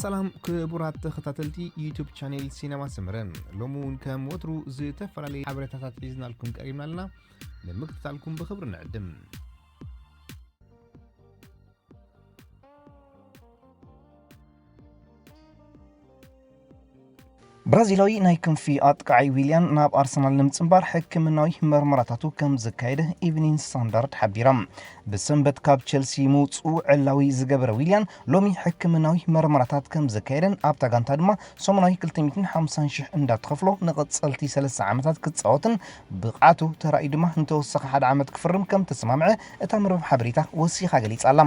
ሰላም ክቡራት ተኸታተልቲ ዩቱብ ቻኔል ሲነማ ሰመረ፣ ሎሚ እውን ከም ወትሩ ዝተፈላለዩ ሓበሬታታት ሒዝናልኩም ቀሪብና ኣለና። ንምክትታልኩም ብኽብሪ ንዕድም። ብራዚላዊ ናይ ክንፊ ኣጥቃዓይ ዊልያን ናብ ኣርሰናል ንምጽንባር ሕክምናዊ መርመራታቱ ከም ዘካየደ ኢቭኒንግ ስታንዳርድ ሓቢራ። ብሰንበት ካብ ቸልሲ ምውጽኡ ዕላዊ ዝገበረ ዊልያን፣ ሎሚ ሕክምናዊ መርመራታት ከም ዘካየደን ኣብታ ጋንታ ድማ ሰሙናዊ ክልተ ሚእትን ሓምሳን ሽሕ እንዳተኸፍሎ ንቐጸልቲ ሰለስተ ዓመታት ክጻወትን ብቕዓቱ ተራእዩ ድማ ንተወሳኺ ሓደ ዓመት ክፍርም ከም ተሰማምዐ እታ መርበብ ሓበሬታ ወሲኻ ገሊጻ ኣላ።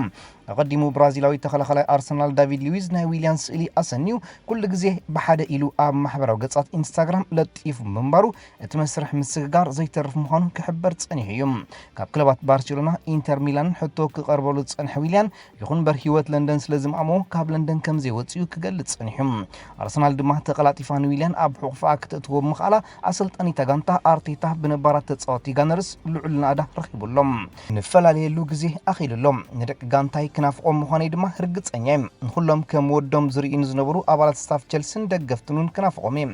ኣቐዲሙ ብራዚላዊ ተኸላኻላይ ኣርሰናል ዳቪድ ሉዊዝ ናይ ዊልያን ስእሊ ኣሰንዩ ኩሉ ግዜ ብሓደ ኢሉ ኣብ ማሕበራዊ ገጻት ኢንስታግራም ለጢፉ ምንባሩ እቲ መስርሕ ምስግጋር ዘይተርፍ ምዃኑ ክሕበር ጸኒሑ እዩ። ካብ ክለባት ባርሴሎና፣ ኢንተር ሚላንን ሕቶ ክቐርበሉ ዝጸንሐ ዊልያን፣ ይኹን እምበር ህይወት ለንደን ስለ ዝምኣሞ ካብ ለንደን ከም ዘይወጽእ እዩ ክገልጽ ጸኒሑ። ኣርሰናል ድማ ተቐላጢፋ ንዊልያን ኣብ ሕቑፋኣ ክተእትዎ ብምኽኣላ ኣሰልጣኒታ ጋንታ ኣርቴታ ብነባራት ተጻወቲ ጋነርስ ልዑል ናእዳ ረኺቡ ኣሎ። ንፈላለየሉ ግዜ ኣኺሉ ኣሎ። ንደቂ ጋንታይ ክናፍቖም ምዃነይ ድማ ርግጸኛ እየ። ንኹሎም ከም ወዶም ዝርእዩኒ ዝነበሩ ኣባላት ስታፍ ቸልስን ደገፍትን እውን ክናፍቖም እየ።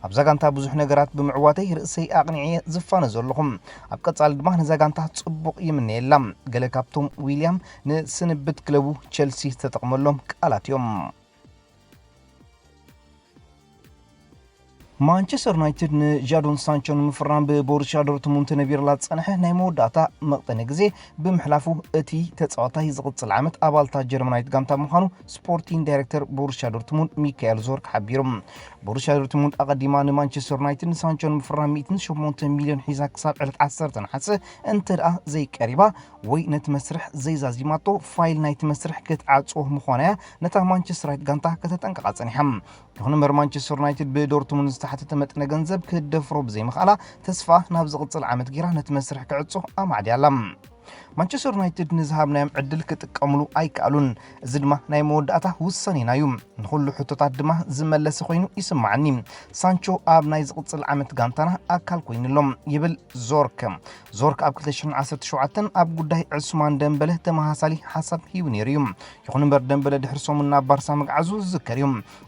ኣብዛ ጋንታ ብዙሕ ነገራት ብምዕዋተይ ርእሰይ ኣቕኒዐ ዝፋነ ዘለኹ። ኣብ ቀጻሊ ድማ ነዛ ጋንታ ጽቡቕ ይምነየላ። ገለ ካብቶም ዊልያም ንስንብት ክለቡ ቸልሲ ዝተጠቕመሎም ቃላት እዮም። ማንቸስተር ዩናይትድ ንጃዶን ሳንቾ ንምፍራም ብቦሩስያ ዶርትሙንድ ተነቢርላ ዝጸንሐ ናይ መወዳእታ መቕጠኒ ግዜ ብምሕላፉ፣ እቲ ተጻዋታይ ዝቕጽል ዓመት ኣባልታ ጀርመናዊት ጋንታ ምዃኑ ስፖርቲንግ ዳይሬክተር ቦሩስያ ዶርትሙንድ ሚካኤል ዞርክ ሓቢሩ። ቦሩስያ ዶርትሙንድ ኣቐዲማ ንማንቸስተር ዩናይትድ ንሳንቾ ንምፍራም ሚእትን ሸሞንተ ሚልዮን ሒዛ ክሳብ ዕለት ዓሰርተ ነሓሰ እንተ ደኣ ዘይቀሪባ ወይ ነቲ መስርሕ ዘይዛዚማቶ፣ ፋይል ናይቲ መስርሕ ክትዓጽዎ ምዃና እያ ነታ ማንቸስተራዊት ጋንታ ከተጠንቅቓ ጸኒሓ። ይኹን እምበር፣ ማንቸስተር ዩናይትድ ብዶርትሙንድ ዝተሓተተ መጠነ ገንዘብ ክትደፍሮ ብዘይምኽኣላ፣ ተስፋ ናብ ዝቕጽል ዓመት ጌራ ነቲ መስርሕ ክዕጾ ኣማዕድያ ኣላ። ማንቸስተር ዩናይትድ ንዝሃብናዮም ዕድል ክጥቀምሉ ኣይከኣሉን። እዚ ድማ ናይ መወዳእታ ውሳኔና እዩ። ንኹሉ ሕቶታት ድማ ዝመለሰ ኮይኑ ይስምዓኒ። ሳንቾ ኣብ ናይ ዝቕጽል ዓመት ጋንታና ኣካል ኮይኑ ኣሎ፣ ይብል ዞርክ። ዞርክ ኣብ ክልተ ሽሕን ዓሰርተ ሸውዓተን ኣብ ጉዳይ ዑስማን ደምበለ ተመሳሳሊ ሓሳብ ሂቡ ነይሩ እዩ። ይኹን እምበር፣ ደምበለ ድሕሪ ሰሙን ናብ ባርሳ ምግዓዙ ዝዝከር እዩ።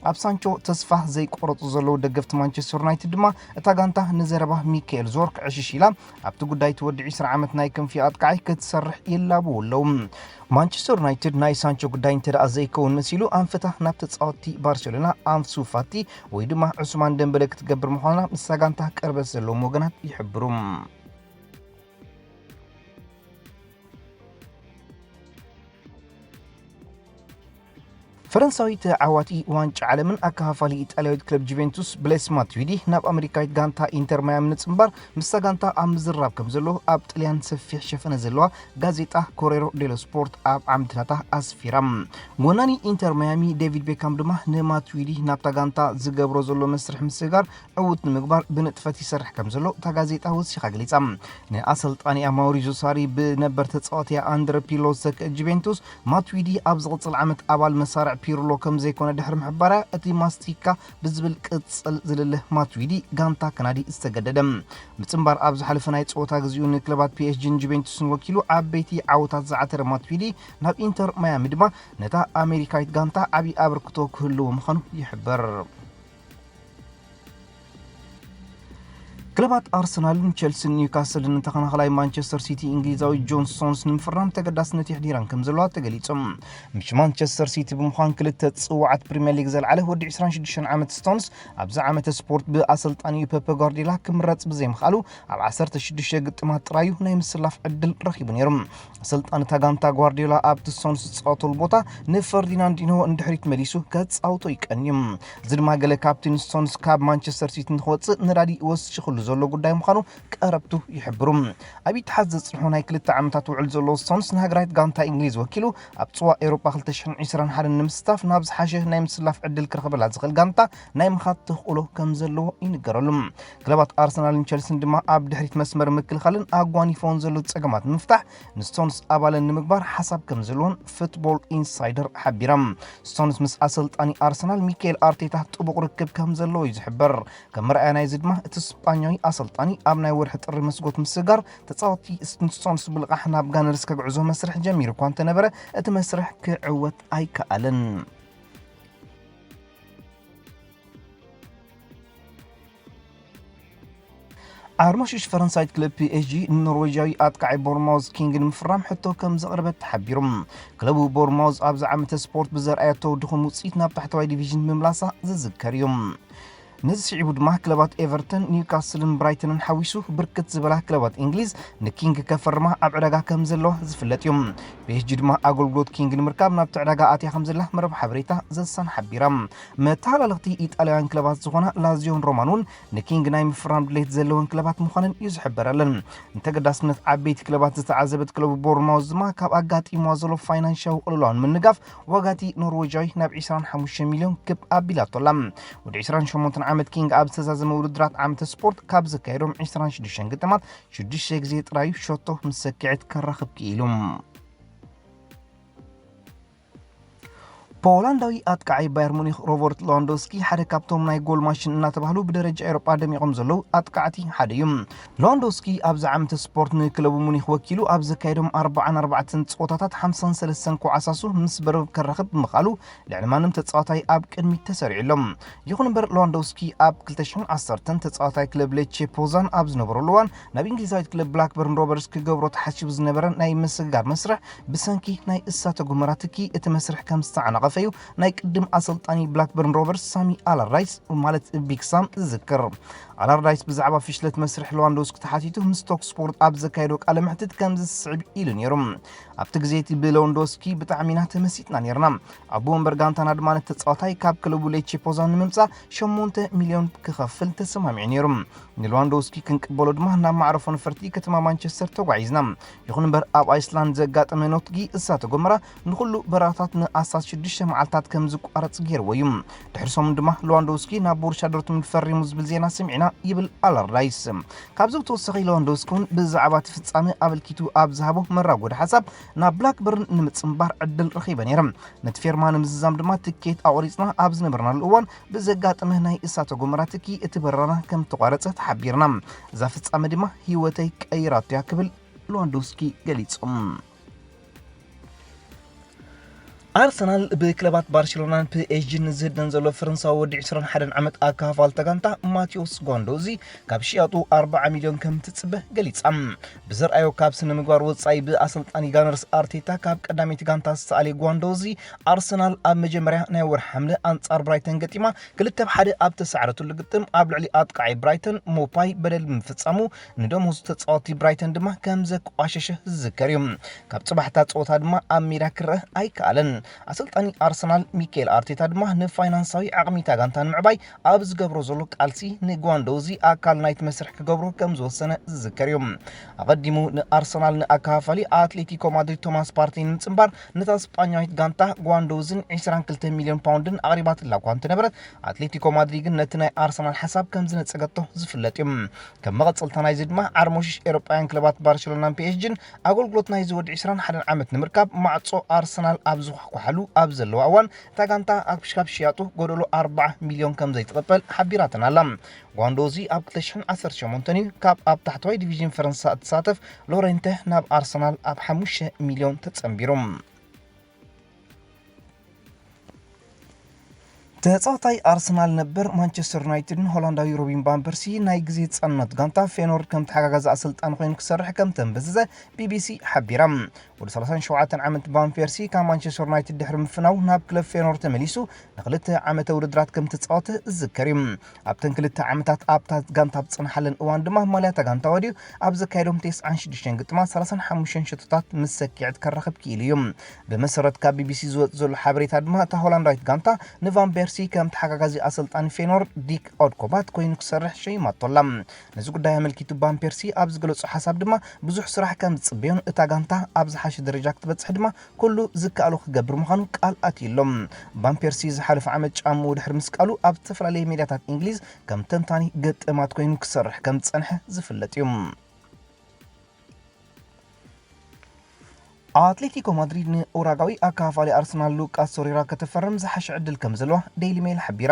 ኣብ ሳንቾ ተስፋ ዘይቆረጹ ዘለዉ ደገፍቲ ማንቸስተር ዩናይትድ ድማ፣ እታ ጋንታ ንዘረባ ሚካኤል ዞርክ ዕሽሽ ኢላ፣ ኣብቲ ጉዳይ እቲ ወዲ ዕስራ ዓመት ናይ ክንፊ ኣጥቃዓይ ክትሰርሕ ይላበዉ ኣለዉ። ማንቸስተር ዩናይትድ ናይ ሳንቾ ጉዳይ እንተ ደኣ ዘይከውን መሲሉ፣ ኣንፈታ ናብ ተጻወትቲ ባርሴሎና ኣንሱ ፋቲ ወይ ድማ ዑስማን ደምበለ ክትገብር ምዃና ምስታ ጋንታ ቅርበት ዘለዎም ወገናት ይሕብሩ። ፈረንሳዊ ተዓዋቲ ዋንጫ ዓለምን ኣከፋፋሊ ኢጣልያዊት ክለብ ጁቬንቱስ ብሌስ ማትዊዲ ናብ ኣመሪካዊት ጋንታ ኢንተር ማያሚ ንጽንባር ምስታ ጋንታ ኣብ ምዝርራብ ከም ዘሎ ኣብ ጥልያን ሰፊሕ ሸፈነ ዘለዋ ጋዜጣ ኮሬሮ ዴሎ ስፖርት ኣብ ዓምድታታ ኣስፊራ። ወናኒ ኢንተር ማያሚ ዴቪድ ቤካም ድማ ንማትዊዲ ናብታ ጋንታ ዝገብሮ ዘሎ መስርሕ ምስግጋር ዕዉት ንምግባር ብንጥፈት ይሰርሕ ከም ዘሎ እታ ጋዜጣ ወሲኻ ገሊጻ። ንኣሰልጣኒኣ ማውሪዞ ሳሪ ብነበር ተጻዋቲያ ኣንድረ ፒርሎ ዝተክአ ጁቬንቱስ፣ ማትዊዲ ኣብ ዝቕጽል ዓመት ኣባል መሳርዕ ፒርሎ ከም ዘይኮነ ድሕሪ ምሕባራ፣ እቲ ማስቲካ ብዝብል ቅጽል ዝልለ ማትዊዲ ጋንታ ከናዲ ዝተገደደ። ምጽንባር ኣብ ዝሓለፈ ናይ ጸወታ ግዚኡ ንክለባት ፒ ኤስ ጂን ጁቬንቱስን ወኪሉ ዓበይቲ ዓወታት ዝዓተረ ማትዊዲ፣ ናብ ኢንተር ማያሚ ድማ ነታ ኣሜሪካዊት ጋንታ ዓቢ ኣበርክቶ ክህልዎ ምዃኑ ይሕበር። ክለባት ኣርሰናልን ቸልስን ኒውካስልን ንተኸናኸላይ ማንቸስተር ሲቲ እንግሊዛዊ ጆን ስቶንስ ንምፍራም ተገዳስነት የሕዲራን ከም ዘለዋ ተገሊጹ። ምሽ ማንቸስተር ሲቲ ብምዃን ክልተ ጽዋዓት ፕሪምየር ሊግ ዘልዓለ ወዲ ዕስራን ሽዱሽተን ዓመት ስቶንስ፣ ኣብዚ ዓመተ ስፖርት ብኣሰልጣኒኡ ፔፕ ጓርዲዮላ ክምረጽ ብዘይምኽኣሉ፣ ኣብ ዓሰርተ ሽዱሽተ ግጥማት ጥራዩ ናይ ምስላፍ ዕድል ረኺቡ ነይሩ። ኣሰልጣኒ እታ ጋንታ ጓርዲዮላ ኣብቲ ስቶንስ ዝጻወተሉ ቦታ ንፈርዲናንዲኖ ንድሕሪት መሊሱ ከጻውቶ ይቀንዩ። እዚ ድማ ገለ ካብቲ ንስቶንስ ካብ ማንቸስተር ሲቲ ንክወጽእ ነዳዲ ወሲኽሉ ዘሎ ጉዳይ ምዃኑ ቀረብቱ ይሕብሩ። ኣብ ኢትሓድ ዘጽንሖ ናይ ክልተ ዓመታት ውዕል ዘለዎ ስቶንስ ንሃገራዊት ጋንታ እንግሊዝ ወኪሉ ኣብ ጽዋ ኤውሮጳ ክልተ ሽሕን ዕስራን ሓደን ንምስታፍ ናብ ዝሓሸ ናይ ምስላፍ ዕድል ክረኽበላ ዝኽእል ጋንታ ናይ ምኻድ ተኽእሎ ከም ዘለዎ ይንገረሉ። ክለባት ኣርሰናልን ቸልስን ድማ ኣብ ድሕሪት መስመር ምክልኻልን ኣጓኒፎን ዘሎ ጸገማት ንምፍታሕ ንስቶንስ ኣባለን ንምግባር ሓሳብ ከም ዘለዎን ፉትቦል ኢንሳይደር ሓቢራ። ስቶንስ ምስ ኣሰልጣኒ ኣርሰናል ሚካኤል ኣርቴታ ጥቡቕ ርክብ ከም ዘለዎ እዩ ዝሕበር። ከም መርኣያ ናይዚ ድማ እቲ ስጳኛዊ ኣሰልጣኒ ኣብ ናይ ወርሒ ጥሪ መስጎት ምስጋር ተጻወቲ ስቶንስ ብልቓሕ ናብ ጋነርስ ከግዕዞ መስርሕ ጀሚሩ እኳ እንተነበረ፣ እቲ መስርሕ ክዕወት ኣይከኣለን። ዓርሞሽሽ ፈረንሳይት ክለብ ፒ ኤስ ጂ ንኖርዌጃዊ ኣጥቃዒ ቦርማውዝ ኪንግ ንምፍራም ሕቶ ከም ዘቕረበት ተሓቢሩ። ክለቡ ቦርማውዝ ኣብዚ ዓመተ ስፖርት ብዘርኣየቶ ድኹም ውፅኢት ናብ ታሕተዋይ ዲቪዥን ምምላሳ ዝዝከር እዩ። ነዚ ስዒቡ ድማ ክለባት ኤቨርተን፣ ኒውካስልን ብራይተንን ሓዊሱ ብርክት ዝበላ ክለባት እንግሊዝ ንኪንግ ከፈርማ ኣብ ዕዳጋ ከም ዘለዋ ዝፍለጥ እዩ። ፒ ኤስ ጂ ድማ ኣገልግሎት ኪንግ ንምርካብ ናብቲ ዕዳጋ ኣትያ ከም ዘላ መረብ ሓበሬታ ዘሳን ሓቢራ። መተላለኽቲ ኢጣልያውያን ክለባት ዝኾና ላዚዮን ሮማን እውን ንኪንግ ናይ ምፍራም ድሌት ዘለወን ክለባት ምዃነን እዩ ዝሕበረለን። ንተገዳስነት ዓበይቲ ክለባት ዝተዓዘበት ክለቡ ቦርማውዝ ድማ ካብ ኣጋጢምዋ ዘሎ ፋይናንሻዊ ቅልውላውን ምንጋፍ ዋጋቲ ኖርዌጃዊ ናብ ዕስራን ሓሙሽተን ሚልዮን ክብ ኣቢላቶላ። ወዲ ዕስራን ሸሞንተን ዓመት ኪንግ ኣብ ዝተዛዘመ ውድድራት ዓመተ ስፖርት ካብ ዘካየዶም ዕስራን ሽዱሽተን ግጥማት ሽዱሽተ ግዜ ጥራዩ ሸቶ ምስ ሰክዐት ከራኽብ ክኢሉ። ፖላንዳዊ ኣጥቃዓይ ባየር ሙኒክ ሮበርት ሌዋንዶስኪ ሓደ ካብቶም ናይ ጎል ማሽን እናተባህሉ ብደረጃ ኤውሮጳ ደሚቖም ዘለዉ ኣጥቃዕቲ ሓደ እዩ። ሌዋንዶስኪ ኣብዚ ዓመተ ስፖርት ንክለቡ ሙኒክ ወኪሉ ኣብ ዘካየዶም ኣርባዓን ኣርባዕተን ጸወታታት ሓምሳን ሰለስተን ኮዓሳሱ ምስ በረብ ከራኽብ ብምኽኣሉ ልዕሊ ማንም ተጻዋታይ ኣብ ቅድሚት ተሰሪዑ ኣሎ። ይኹን እምበር ሌዋንዶስኪ ኣብ ክልተ ሽሕን ዓሰርተን ተጻዋታይ ክለብ ሌቼ ፖዛን ኣብ ዝነበረሉ እዋን ናብ እንግሊዛዊት ክለብ ብላክበርን ሮቨርስ ክገብሮ ተሓሲቡ ዝነበረ ናይ ምስግጋር መስርሕ ብሰንኪ ናይ እሳተ ጎመራ ትኪ እቲ መስርሕ ከም ዝተዓናቐፈ እዩ ናይ ቅድም ኣሰልጣኒ ብላክበርን ሮቨርስ ሳሚ ኣላርዳይስ ማለት ቢግ ሳም ዝዝክር። ኣላርዳይስ ብዛዕባ ፍሽለት መስርሕ ሌዋንዶስኪ ተሓቲቱ ምስ ቶክ ስፖርት ኣብ ዘካየዶ ቃለ መሕትት ከምዚ ዝስዕብ ኢሉ ነይሩ። ኣብቲ ግዜ እቲ ብሌዋንዶስኪ ብጣዕሚ ኢና ተመሲጥና ነይርና። ኣቦ ወንበር ጋንታና ድማ ነቲ ተጻዋታይ ካብ ክለቡ ሌቼ ፖዛን ንምምጻእ ሸሞንተ ሚልዮን ክኸፍል ተሰማሚዑ ነይሩ። ንሌዋንዶስኪ ክንቅበሎ ድማ ናብ ማዕረፎ ነፈርቲ ከተማ ማንቸስተር ተጓዒዝና። ይኹን እምበር ኣብ ኣይስላንድ ዘጋጠመ ነትጊ እሳተ ጎመራ ንኹሉ በረራታት ንኣስታት ሽዱሽተ መዓልታት ከም ዝቋረጽ ገይርዎ እዩ። ድሕሪ ሰሙን ድማ ሌዋንዶስኪ ናብ ቦሩስያ ዶርትሙንድ ፈሪሙ ዝብል ዜና ሰሚዕና ይብል ኣላርዳይስ። ካብዚ ብተወሳኺ ሌዋንዶስኪ እውን ብዛዕባ እቲ ፍጻመ ኣበልኪቱ ኣብ ዝሃቦ መራጎዲ ሓሳብ ናብ ብላክበርን ንምጽንባር ዕድል ረኺበ ነይረ። ነቲ ፌርማ ንምዝዛም ድማ ትኬት ኣቑሪጽና ኣብ ዝነበርናሉ እዋን ብዘጋጠመ ናይ እሳተ ጎመራ ትኪ እቲ በረራና ከም ተቋረጸ ተሓቢርና። እዛ ፍጻመ ድማ ህይወተይ ቀይራቶ እያ ክብል ሌዋንዶስኪ ገሊጹ። ኣርሰናል ብክለባት ባርሴሎናን ፒ ኤስ ጂን ዝህደን ዘሎ ፈረንሳዊ ወዲ ዕስራን ሓደን ዓመት ኣካፋልታ ጋንታ ማቴዎስ ጓንዶዚ ካብ ሽያጡ ኣርባዓ ሚልዮን ከም ትጽበ ገሊጻ። ብዘርኣዮ ካብ ስነ ምግባር ወጻኢ ብኣሰልጣኒ ጋነርስ ኣርቴታ ካብ ቀዳመይቲ ጋንታ ዝተኣልየ ጓንዶዚ ኣርሰናል ኣብ መጀመርያ ናይ ወርሒ ሓምለ ኣንጻር ብራይተን ገጢማ ክልተ ብ ሓደ ኣብ ተሳዕረትሉ ግጥም ኣብ ልዕሊ ኣጥቃዓይ ብራይተን ሞፓይ በደል ብምፍጻሙ ንደሞዝ ተጻወቲ ብራይተን ድማ ከም ዘቋሸሸ ዝዝከር እዩ። ካብ ጽባሕታ ጸወታ ድማ ኣብ ሜዳ ክረአ ኣይከኣለን። ኣሰልጣኒ ኣርሰናል ሚካኤል ኣርቴታ ድማ ንፋይናንሳዊ ዓቕሚታ ጋንታ ንምዕባይ ኣብ ዝገብሮ ዘሎ ቃልሲ ንጓንዶዚ ኣካል ናይቲ መስርሕ ክገብሮ ከም ዝወሰነ ዝዝከር እዩ። ኣቐዲሙ ንኣርሰናል ንኣካፋፋሊ ኣትሌቲኮ ማድሪድ ቶማስ ፓርቴ ንምጽንባር ነታ ስጳኛዊት ጋንታ ጓንዶዝን ዕስራን ክልተ ሚልዮን ፓውንድን ኣቕሪባትላ እኳ እንተነበረት ኣትሌቲኮ ማድሪድ ግን ነቲ ናይ ኣርሰናል ሓሳብ ከም ዝነጸገቶ ዝፍለጥ እዩ። ከም መቐጸልታ ናይዚ ድማ ዓርሞሽሽ ኤውሮጳውያን ክለባት ባርሴሎናን ፒ ኤስ ጂን ኣገልግሎት ናይዚ ወዲ ዕስራን ሓደን ዓመት ንምርካብ ማዕጾ ኣርሰናል ኣብ ዝኳሕኳሓሉ ኣብ ዘለዋ እዋን እታ ጋንታ ኣብ ክሽካብ ሽያጡ ጎደሎ ኣርባዓ ሚልዮን ከም ዘይትቕበል ሓቢራተን ኣላ። ጓንዶዚ ኣብ ክልተ ሽሕን ዓሰርተ ሸሞንተን እዩ ካብ ኣብ ታሕተዋይ ዲቪዥን ፈረንሳ እትሳተፍ ሎሬንተ ናብ ኣርሰናል ኣብ ሓሙሽተ ሚልዮን ተጸንቢሩ። ተጻዋታይ ኣርሰናል ነበር ማንቸስተር ዩናይትድን ሆላንዳዊ ሮቢን ቫን ፐርሲ ናይ ግዜ ጻንነት ጋንታ ፌኖርድ ከም ተሓጋጋዚ ኣሰልጣኒ ኮይኑ ክሰርሕ ከም ተንበዘዘ ቢ ቢ ሲ ሓቢራ። ወዲ ሰላሳን ሸውዓተን ዓመት ቫን ፐርሲ ካብ ማንቸስተር ዩናይትድ ድሕሪ ምፍናው ናብ ክለብ ፌኖርድ ተመሊሱ ንክልተ ዓመተ ውድድራት ከም ተጻወተ ዝዝከር እዩ። ኣብተን ክልተ ዓመታት ኣብታ ጋንታ ኣብ ዝጸንሓለን እዋን ድማ ማልያ እታ ጋንታ ወዲኡ ኣብ ዘካየዶም ተስዓን ሽዱሽተን ግጥማት ሰላሳን ሓሙሽተን ሸቶታት ምስ ሰኪዐት ከራኽብ ክኢሉ እዩ። ብመሰረት ካብ ቢ ቢ ሲ ዝወጽእ ዘሎ ሓበሬታ ድማ እታ ሆላንዳዊት ጋንታ ንቫን ፐርሲ ከም ተሓጋጋዚ ኣሰልጣኒ ፌኖርድ ዲክ ኦድኮባት ኮይኑ ክሰርሕ ሸይማቶ ኣላ። ነዚ ጉዳይ ኣመልኪቱ ቫን ፐርሲ ኣብ ዝገለጾ ሓሳብ ድማ ብዙሕ ስራሕ ከም ዝጽበዮን እታ ጋንታ ኣብ ዝሓሸ ደረጃ ክትበጽሕ ድማ ኩሉ ዝከኣሎ ክገብር ምዃኑ ቃል ኣትዩ ኣሎ። ቫን ፐርሲ ዝሓለፈ ዓመት ጫምኡ ድሕሪ ምስቃሉ ኣብ ዝተፈላለየ ሜዳታት እንግሊዝ ከም ተንታኒ ገጠማት ኮይኑ ክሰርሕ ከም ዝጸንሐ ዝፍለጥ እዩ። ኣትሌቲኮ ማድሪድ ንኡራጋዊ ኣካፋሊ ኣርሰናል ሉቃስ ቶሬራ ከተፈርም ዝሓሸ ዕድል ከም ዘለዋ ዴይሊ ሜል ሓቢራ።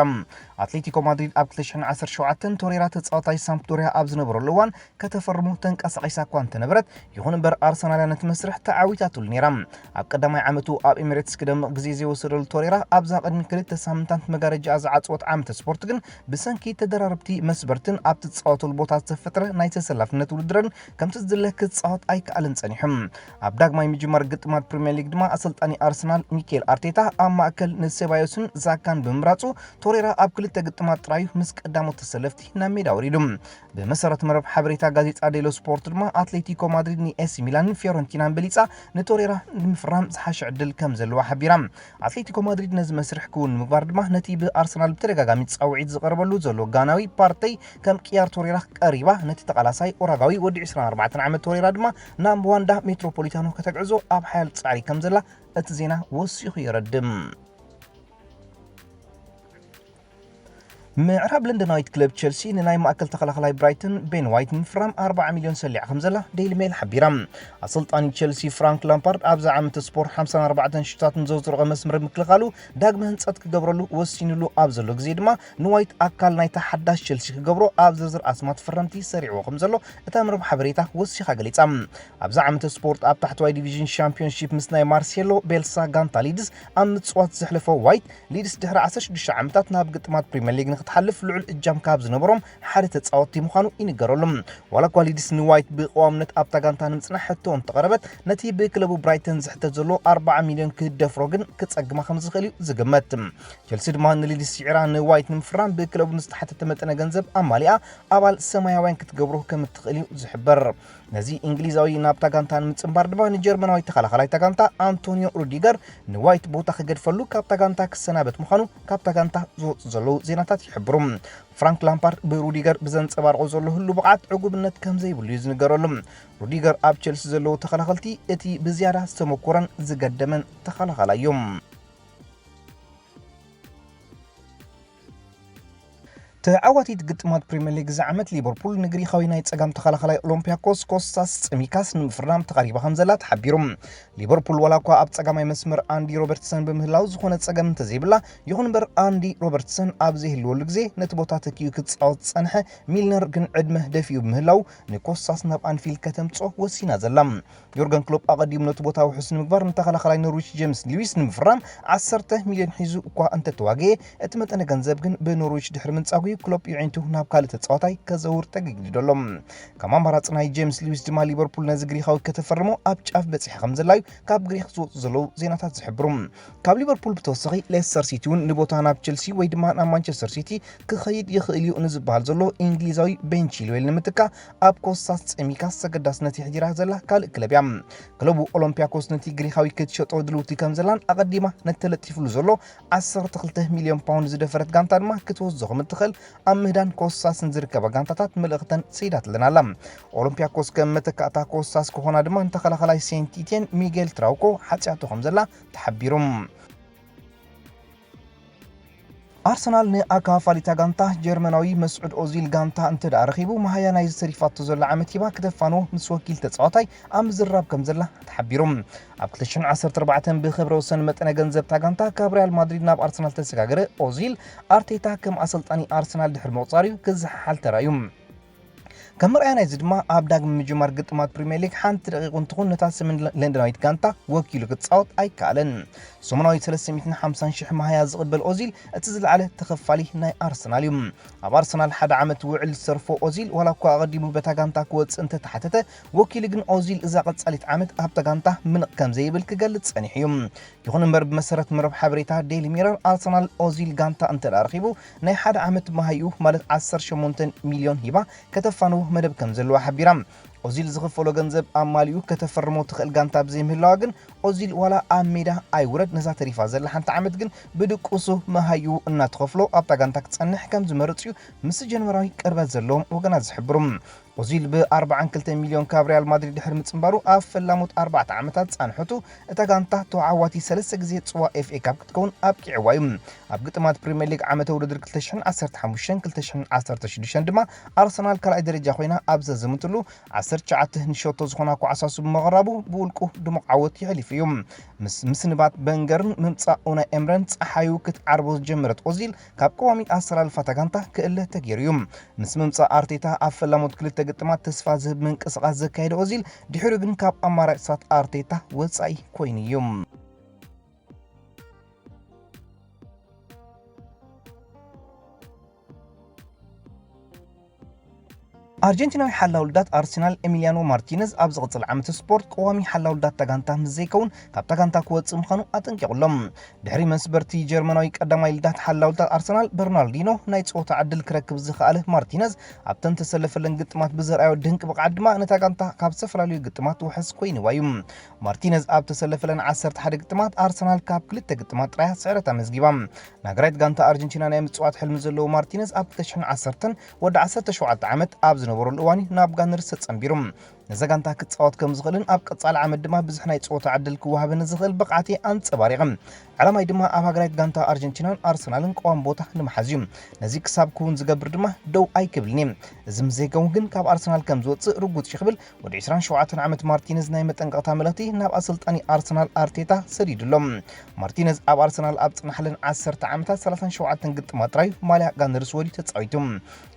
ኣትሌቲኮ ማድሪድ ኣብ ክልተ ሽሕን ዓሰርተ ሸውዓተን ቶሬራ ተጻዋታይ ሳምፕዶሪያ ኣብ ዝነበረሉ እዋን ከተፈርሙ ተንቀሳቒሳ እኳ እንተነበረት፣ ይኹን እምበር ኣርሰናል ነቲ መስርሕ ተዓዊታትሉ ነይራ። ኣብ ቀዳማይ ዓመቱ ኣብ ኤሚሬትስ ክደምቕ ግዜ ዘይወሰደሉ ቶሬራ ኣብዛ ቅድሚ ክልተ ሳምንታት መጋረጃ ዝዓጸወት ዓመተ ስፖርት ግን ብሰንኪ ተደራረብቲ መስበርትን ኣብቲ ዝጻወተሉ ቦታ ዝተፈጥረ ናይ ተሰላፍነት ውድድርን ከምቲ ዝድለ ክጻወት ኣይከኣልን ጸኒሑ። ኣብ ዳግማይ ምጅማር ግጥማት ፕሪምየር ሊግ ድማ ኣሰልጣኒ ኣርሰናል ሚኬል ኣርቴታ ኣብ ማእከል ንሴባዮስን ዛካን ብምምራጹ ቶሬራ ኣብ ክልተ ግጥማት ጥራዩ ምስ ቀዳሞት ተሰለፍቲ ናብ ሜዳ ወሪዱ። ብመሰረት መረብ ሓበሬታ ጋዜጣ ዴሎ ስፖርት ድማ ኣትሌቲኮ ማድሪድ ንኤሲ ሚላንን ፊዮረንቲናን በሊጻ ንቶሬራ ንምፍራም ዝሓሸ ዕድል ከም ዘለዋ ሓቢራ። ኣትሌቲኮ ማድሪድ ነዚ መስርሕ ክውን ንምግባር ድማ ነቲ ብኣርሰናል ብተደጋጋሚ ጻውዒት ዝቐርበሉ ዘሎ ጋናዊ ፓርተይ ከም ቅያር ቶሬራ ቀሪባ፣ ነቲ ተቓላሳይ ኡራጋዊ ወዲ ዕስራን ኣርባዕተን ዓመት ቶሬራ ድማ ናብ ዋንዳ ሜትሮፖሊታኖ ከተግዕዞ ኣብ ሓያል ጻዕሪ ከም ዘላ እቲ ዜና ወሲኹ የረድም። ምዕራብ ለንደናዊት ክለብ ቸልሲ ንናይ ማእከል ተኸላኸላይ ብራይተን ቤን ዋይት ንምፍራም ኣርባዓ ሚልዮን ሰሊዓ ከም ዘላ ዴይሊ ሜል ሓቢራ። ኣሰልጣኒ ቸልሲ ፍራንክ ላምፓርድ ኣብዚ ዓመት ስፖር ሓምሳን ኣርባዕተን ሽታት ንዘዝረቐ መስመር ምክልኻሉ ዳግመ ህንጸት ክገብረሉ ወሲኑሉ ኣብ ዘሎ ግዜ ድማ ንዋይት ኣካል ናይታ ሓዳሽ ቸልሲ ክገብሮ ኣብ ዝርዝር ኣስማት ፈረምቲ ሰሪዕዎ ከም ዘሎ እታ መርብ ሓበሬታ ወሲኻ ገሊጻ። ኣብዚ ዓመት ስፖርት ኣብ ታሕተዋይ ዲቪዥን ሻምፒዮንሺፕ ምስ ናይ ማርሴሎ ቤልሳ ጋንታ ሊድስ ኣብ ምጽዋት ዘሕለፎ ዋይት፣ ሊድስ ድሕሪ ዓሰርተ ሽዱሽተ ዓመታት ናብ ግጥማት ፕሪምየር ሊግ ንክትሓልፍ ልዑል እጃም ካብ ዝነበሮም ሓደ ተጻወትቲ ምዃኑ ይንገረሉ። ዋላ እኳ ሊድስ ንዋይት ብቀዋምነት ኣብታ ጋንታ ንምጽናሕ ሕቶ እንተቐረበት፣ ነቲ ብክለቡ ብራይተን ዝሕተት ዘሎ ኣርባዓ ሚልዮን ክደፍሮ ግን ክጸግማ ከም ዝኽእል እዩ ዝግመት። ቸልሲ ድማ ንሊድስ ስዒራ ንዋይት ንምፍራም ብክለቡ ንዝተሓተተ መጠነ ገንዘብ ኣማሊኣ ኣባል ሰማያውያን ክትገብሮ ከም እትኽእል እዩ ዝሕበር። ነዚ እንግሊዛዊ ናብታ ጋንታ ንምጽንባር ድማ ንጀርመናዊ ተኸላኸላይ እታ ጋንታ ኣንቶኒዮ ሩዲገር ንዋይት ቦታ ክገድፈሉ ካብታ ጋንታ ክሰናበት ምዃኑ ካብታ ጋንታ ዝወጹ ዘለዉ ዜናታት ይሕብሩ። ፍራንክ ላምፓርድ ብሩዲገር ብዘንጸባርቖ ዘሎ ህሉ ብቕዓት ዕጉብነት ከም ዘይብሉ እዩ ዝንገረሉ። ሩዲገር ኣብ ቸልሲ ዘለዉ ተኸላኸልቲ እቲ ብዝያዳ ዝተመኮረን ዝገደመን ተኸላኸላይ እዮም። ተዓዋቲት ግጥማት ፕሪምየር ሊግ እዚ ዓመት ሊቨርፑል ንግሪኻዊ ናይ ጸጋም ተኸላኸላይ ኦሎምፒያኮስ ኮስታስ ጽሚካስ ንምፍራም ተቓሪባ ከም ዘላ ተሓቢሩ። ሊቨርፑል ዋላ እኳ ኣብ ጸጋማይ መስመር ኣንዲ ሮበርትሰን ብምህላው ዝኾነ ጸገም እንተዘይብላ፣ ይኹን እምበር ኣንዲ ሮበርትሰን ኣብ ዘይህልወሉ ግዜ ነቲ ቦታ ተኪኡ ክጻወት ዝጸንሐ ሚልነር ግን ዕድመ ደፊኡ ብምህላው ንኮስታስ ናብ ኣንፊልድ ከተምጽኦ ወሲና ዘላ። ዮርገን ክሎፕ ኣቐዲሙ ነቲ ቦታ ውሑስ ንምግባር ንተኸላኸላይ ኖርዊች ጄምስ ሊዊስ ንምፍራም ዓሰርተ ሚልዮን ሒዙ እኳ እንተተዋገየ፣ እቲ መጠነ ገንዘብ ግን ብኖርዊች ድሕሪ ምንጻጉ ክሎፕ ይዒንቱ ናብ ካልእ ተጻዋታይ ከዘውር ተገጊዱ ኣሎ። ከም ኣማራጺ ናይ ጄምስ ሊዊስ ድማ ሊቨርፑል ነዚ ግሪኻዊ ከተፈርሞ ኣብ ጫፍ በጺሐ ከም ዘላዩ ካብ ግሪኽ ዝወጹ ዘለዉ ዜናታት ዝሕብሩ። ካብ ሊቨርፑል ብተወሳኺ ሌስተር ሲቲ እውን ንቦታ ናብ ቸልሲ ወይ ድማ ናብ ማንቸስተር ሲቲ ክኸይድ ይኽእል እዩ ንዝበሃል ዘሎ እንግሊዛዊ ቤን ቺልዌል ንምትካእ ኣብ ኮስታስ ጸሚካስ ሰገዳስነት የሕዲራ ዘላ ካልእ ክለብ እያ። ክለቡ ኦሎምፒያኮስ ነቲ ግሪኻዊ ክትሸጦ ድልውቲ ከም ዘላን ኣቐዲማ ነቲ ተለጢፍሉ ዘሎ ዓሰርተ ክልተ ሚልዮን ፓውንድ ዝደፈረት ጋንታ ድማ ክትወስዶ ከም እትኽእል ኣብ ምህዳን ኮስታስ ንዝርከባ ጋንታታት መልእኽተን ሰይዳትለን ኣላ። ኦሎምፒያኮስ ከም መተካእታ ኮስታስ ክኾና ድማ ንተኸላኸላይ ሴንት ኢትየን ሚጌል ትራውኮ ሓጽያቶ ከም ዘላ ተሓቢሩ። ኣርሰናል ንኣካፋሊታ ጋንታ ጀርመናዊ መስዑድ ኦዚል ጋንታ እንተ ደኣ ረኺቡ፣ መሃያ ናይዚ ተሪፋቶ ዘላ ዓመት ሂባ ክተፋንዎ ምስ ወኪል ተጻዋታይ ኣብ ምዝርራብ ከም ዘላ ተሓቢሩ። ኣብ ክልተ ሽሕን ዓሰርተ ኣርባዕተን ብኽብረ ወሰን መጠነ ገንዘብ እታ ጋንታ ካብ ሪያል ማድሪድ ናብ ኣርሰናል ተሰጋገረ ኦዚል፣ ኣርቴታ ከም ኣሰልጣኒ ኣርሰናል ድሕሪ ምቑጻር እዩ ክዘሓሓል ተራእዩ። ከም መርኣያ ናይዚ ድማ ኣብ ዳግም ምጅማር ግጥማት ፕሪምየር ሊግ ሓንቲ ደቂቕ እንትኹን ነታ ሰሜን ለንደናዊት ጋንታ ወኪሉ ክጻወት ኣይከኣለን። ሰሙናዊ ሰለስተ ሚእትን ሓምሳን ሽሕ መሃያ ዝቕበል ኦዚል እቲ ዝለዓለ ተኸፋሊ ናይ ኣርሰናል እዩ። ኣብ ኣርሰናል ሓደ ዓመት ውዕል ዝተርፎ ኦዚል ዋላ እኳ ኣቐዲሙ በታ ጋንታ ክወጽእ እንተተሓተተ፣ ወኪሉ ግን ኦዚል እዛ ቀጻሊት ዓመት ኣብታ ጋንታ ምንቕ ከም ዘይብል ክገልጽ ጸኒሑ እዩ። ይኹን እምበር ብመሰረት መረብ ሓበሬታ ዴይሊ ሚረር ኣርሰናል ኦዚል ጋንታ እንተ ደኣ ረኺቡ ናይ ሓደ ዓመት መሃይኡ ማለት ዓሰርተ ሸሞንተ ሚልዮን ሂባ ከተፋንዎ መደብ ከም ዘለዋ ሓቢራ። ኦዚል ዝኽፈሎ ገንዘብ ኣማሊኡ ከተፈርሞ ትኽእል ጋንታ ብዘይምህላዋ ግን ኦዚል ዋላ ኣብ ሜዳ ኣይውረድ ነዛ ተሪፋ ዘላ ሓንቲ ዓመት ግን ብድቁሱ መሃይኡ እናተኸፍሎ ኣብታ ጋንታ ክጸንሕ ከም ዝመርጽ እዩ ምስ ጀርመናዊ ቅርበት ዘለዎም ወገናት ዝሕብሩ። ኦዚል ብ ኣርባዓን ክልተን ሚልዮን ካብ ሪያል ማድሪድ ድሕሪ ምጽንባሩ፣ ኣብ ፈላሞት ኣርባዕተ ዓመታት ጻንሖቱ እታ ጋንታ ተወዓዋቲ ሰለስተ ግዜ ጽዋ ኤፍ ኤ ካፕ ክትከውን ኣብቂዕዋ እዩ። ኣብ ግጥማት ፕሪምየር ሊግ ዓመተ ውድድር ክልተ ሽሕን ዓሰርተ ሓሙሽተን ክልተ ሽሕን ዓሰርተ ሽዱሽተን ድማ ኣርሰናል ካልኣይ ደረጃ ኮይና ኣብ ዘዘምትሉ ዓሰርተ ትሽዓተ ንሸቶ ዝኾና ኳዕሳሱ ብምቕራቡ ብውልቁ ድሙቕ ዓወት የሕሊፉ እዩ። ምስ ምስንባት በንገርን ምምጻእ ኡናይ ኤምረን ጸሓዩ ክትዓርቦ ዝጀመረት ኦዚል ካብ ቀዋሚ ኣሰላልፋ እታ ጋንታ ክእለ ተገይሩ እዩ። ምስ ምምጻእ ኣርቴታ ኣብ ፈላሞት ክልተ ግጥማት ተስፋ ዝህብ ምንቅስቓስ ዘካየደ ኦዚል ድሒሩ ግን ካብ ኣማራጭታት ኣርቴታ ወጻኢ ኮይኑ እዩ። ኣርጀንቲናዊ ሓላው ልዳት ኣርሰናል ኤሚሊያኖ ማርቲነዝ ኣብ ዝቕጽል ዓመት ስፖርት ቀዋሚ ሓላው ልዳት እታ ጋንታ ምስ ዘይከውን ካብታ ጋንታ ክወጽእ ምዃኑ ኣጠንቂቑ ኣሎ። ድሕሪ መስበርቲ ጀርመናዊ ቀዳማይ ልዳት ሓላው ልዳት ኣርሰናል በርናርዲኖ ናይ ጸወታ ዕድል ክረክብ ዝኸኣለ ማርቲነዝ ኣብተን ተሰለፈለን ግጥማት ብዘርኣዮ ድንቂ ብቕዓት ድማ ነታ ጋንታ ካብ ዝተፈላለዩ ግጥማት ውሕስ ኮይንዋ እዩ። ማርቲነዝ ኣብ ተሰለፈለን ዓሰርተ ሓደ ግጥማት ኣርሰናል ካብ ክልተ ግጥማት ጥራይ ስዕረት ኣመዝጊባ። ናግራይት ጋንታ ኣርጀንቲና ናይ ምጽዋት ሕልሚ ዘለዎ ማርቲነዝ ኣብ ክልተ ሽሕን ዓሰርተን ወዲ ዓሰርተ ሸውዓተ ዓመት ኣብ ዝነበረሉ እዋን እዩ ናብ ጋነርስ ተጸንቢሩ። ነዛ ጋንታ ክጻወት ከም ዝኽእልን ኣብ ቀጻሊ ዓመት ድማ ብዙሕ ናይ ጸወታ ዕድል ክወሃበኒ ዝኽእል ብቕዓት እየ ኣንጸባሪቐ። ዕላማይ ድማ ኣብ ሃገራዊት ጋንታ ኣርጀንቲናን ኣርሰናልን ቀዋሚ ቦታ ንምሓዝ እዩ። ነዚ ክሳብ ክውን ዝገብር ድማ ደው ኣይክብልን እየ። እዚ ምስ ዘይከውን ግን ካብ ኣርሰናል ከም ዝወጽእ ርጉጽ እዩ ክብል ወዲ ዕስራን ሸውዓተን ዓመት ማርቲነዝ ናይ መጠንቀቕታ መልእኽቲ ናብ ኣሰልጣኒ ኣርሰናል ኣርቴታ ሰዲዱ ኣሎ። ማርቲነዝ ኣብ ኣርሰናል ኣብ ጽናሕለን ዓሰርተ ዓመታት ሰላሳን ሸውዓተን ግጥማት ጥራይ ማልያ ጋነርስ ወድዩ ተጻዊቱ።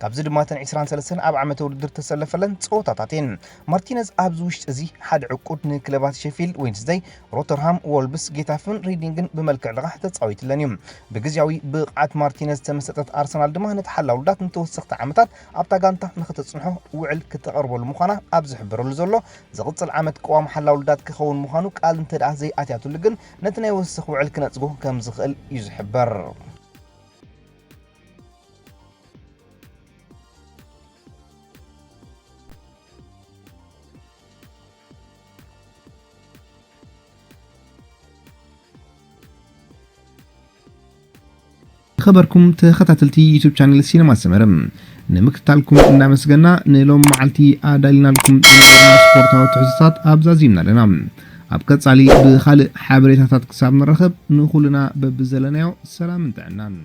ካብዚ ድማ እተን ዕስራን ሰለስተን ኣብ ዓመተ ውድድር ተሰለፈለን ጸወታታት እየን። ማርቲነዝ ኣብዚ ውሽጢ እዚ ሓደ ዕቁድ ንክለባት ሼፊልድ ዌንስደይ፣ ሮተርሃም፣ ዎልቭስ፣ ጌታፍን ሪዲንግን ብመልክዕ ልቓሕ ተጻዊትለን እዩ። ብግዝያዊ ብቕዓት ማርቲነዝ ዝተመሰጠት ኣርሰናል ድማ ነቲ ሓላው ልዳት ንተወሰኽቲ ዓመታት ኣብታ ጋንታ ንኽተጽንሖ ውዕል ክተቐርበሉ ምዃና ኣብ ዝሕበረሉ ዘሎ፣ ዝቕጽል ዓመት ቅዋም ሓላው ልዳት ክኸውን ምዃኑ ቃል እንተ ደኣ ዘይኣትያትሉ ግን ነቲ ናይ ወሰኽ ውዕል ክነጽጎ ከም ዝኽእል እዩ ዝሕበር። ዝኸበርኩም ተኸታተልቲ ዩቱብ ቻነል ሲነማ ሰመረ፣ ንምክትታልኩም እናመስገና፣ ንሎም መዓልቲ ኣዳሊናልኩም ዝነበርና ስፖርታዊ ትሕዝቶታት ኣብዛዚምና ኣለና። ኣብ ቀጻሊ ብኻልእ ሓበሬታታት ክሳብ ንራኸብ፣ ንኹልና በብዘለናዮ ሰላምን ጥዕናን።